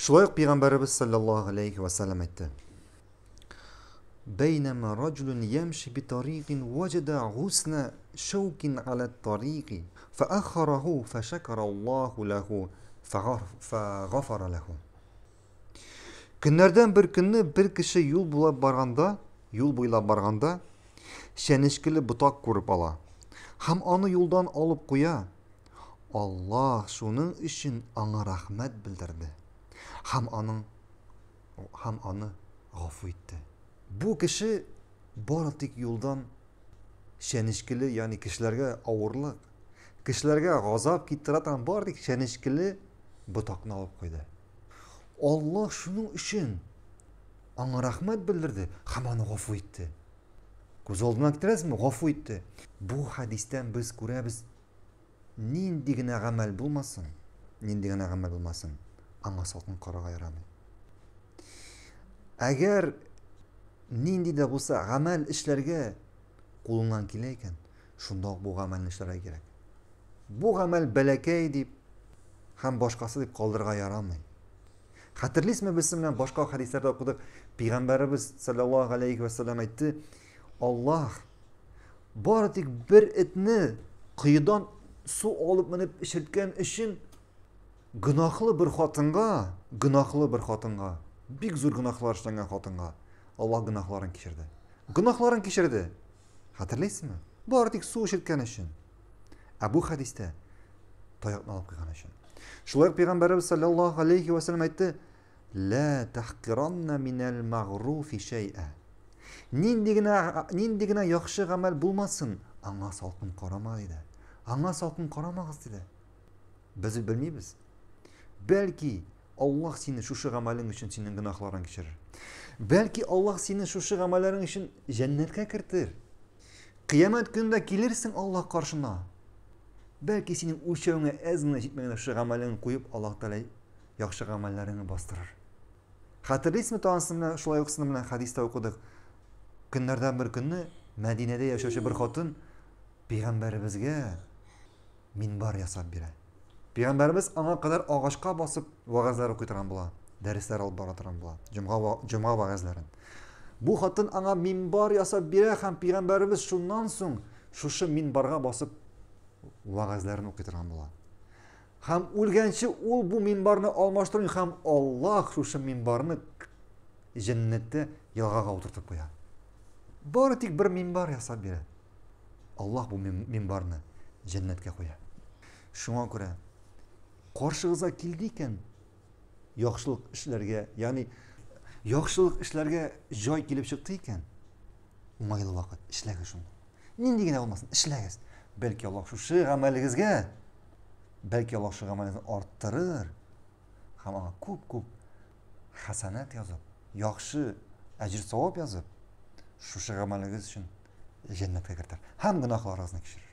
Шулай ук пәйгамбәребез саллаллаһу алейхи ва саллям әйтте. Бәйнәмә раҗулун ямши би тарикин ваҗада гусна шаукин аля тарики фаахараху фашакара Аллаху лаху фагафара лаху. Көннәрдән бер көнне бер кеше юл буйлап барганда, юл буйлап барганда, чәнечкеле ботак күреп ала һәм аны юлдан алып куя. Аллаһ шуның өчен аңа рәхмәт белдерде һәм аның һәм аны гафу итте. Бу кеше бары тик юлдан чәнечкеле, ягъни кешеләргә авырлык, кешеләргә газап китерә торган бары тик чәнечкеле ботакны алып куйды. Аллаһ шуның өчен аңа рәхмәт белдерде һәм аны гафу итте. Күз алдына китерәсезме? Гафу итте. Бу хәдистән без күрәбез, нинди генә гамәл булмасын, нинди генә гамәл булмасын, аңа салкын карарга ярамый. Әгәр нинди дә булса гамәл эшләргә кулыңнан килә икән, шунда ук бу гамәлне эшләргә кирәк. Бу гамәл бәләкәй дип һәм башкасы дип калдырырга ярамый. Хәтерлисезме, без сезнең белән башка хәдисләрдә укыдык. Пәйгамбәребез саллаллаһу алейхи ва саллям әйтте, Аллаһ бары тик бер этне коедан су алып менеп эчерткән өчен гөнаһлы бер хатынга, гөнаһлы бер хатынга, бик зур гөнаһлар эшләгән хатынга Аллаһ гөнаһларын кичерде. Гөнаһларын кичерде. Хәтерлисезме? Бары тик су эчерткән өчен. Ә бу хәдистә таякны алып куйган өчен. Шулай ук пәйгамбәребез саллаллаһу алейхи ва саллям әйтте: "Ла тахкиранна минәл магруфи шәй'a." Нинди генә нинди генә яхшы гамәл булмасын, аңа салкын карама диде. Аңа салкын карамагыз диде. Без белмибез. Бәлки Аллаһ сине шушы гамәлең өчен синең гөнаһларың кичерер. Бәлки Аллаһ сине шушы гамәлләрең өчен җәннәткә кертер. Кыямәт көнендә килерсең Аллаһ каршына. Бәлки синең үлчәвеңә әз генә җитмәгән шушы гамәлеңне куеп Аллаһ Тәгалә яхшы гамәлләреңне бастырыр. Хәтерлисезме тагын менә шулай ук сезнең белән хәдистә укыдык. Көннәрдән бер көнне Мәдинәдә яшәүче бер хатын пәйгамбәребезгә минбар ясап бирә. Пәйгамбәребез аңа кадәр агачка басып вәгазьләр укый торган була, дәресләр алып бара торган була, җомга җомга вәгазьләрен. Бу хатын аңа минбар ясап бирә һәм пәйгамбәребез шуннан соң шушы минбарга басып вәгазьләрен укый торган була. Һәм үлгәнче ул бу минбарны алмаштырмый һәм Аллаһ шушы минбарны җәннәттә елгага утыртып куя. Бары тик бер минбар ясап бирә. Аллаһ бу минбарны җәннәткә куя. Шуңа күрә каршыгызга килде икән, яхшылык эшләргә, ягъни яхшылык эшләргә җай килеп чыкты икән, уңайлы вакыт, эшләгез шуны. Нинди генә булмасын, эшләгез. Бәлки Аллаһ шушы гамәлегезгә, бәлки Аллаһ шушы гамәлегезне арттырыр һәм аңа күп-күп хәсәнәт язып, яхшы әҗер-савап язып, шушы гамәлегез өчен җәннәткә кертер һәм гөнаһларыгызны кичерер.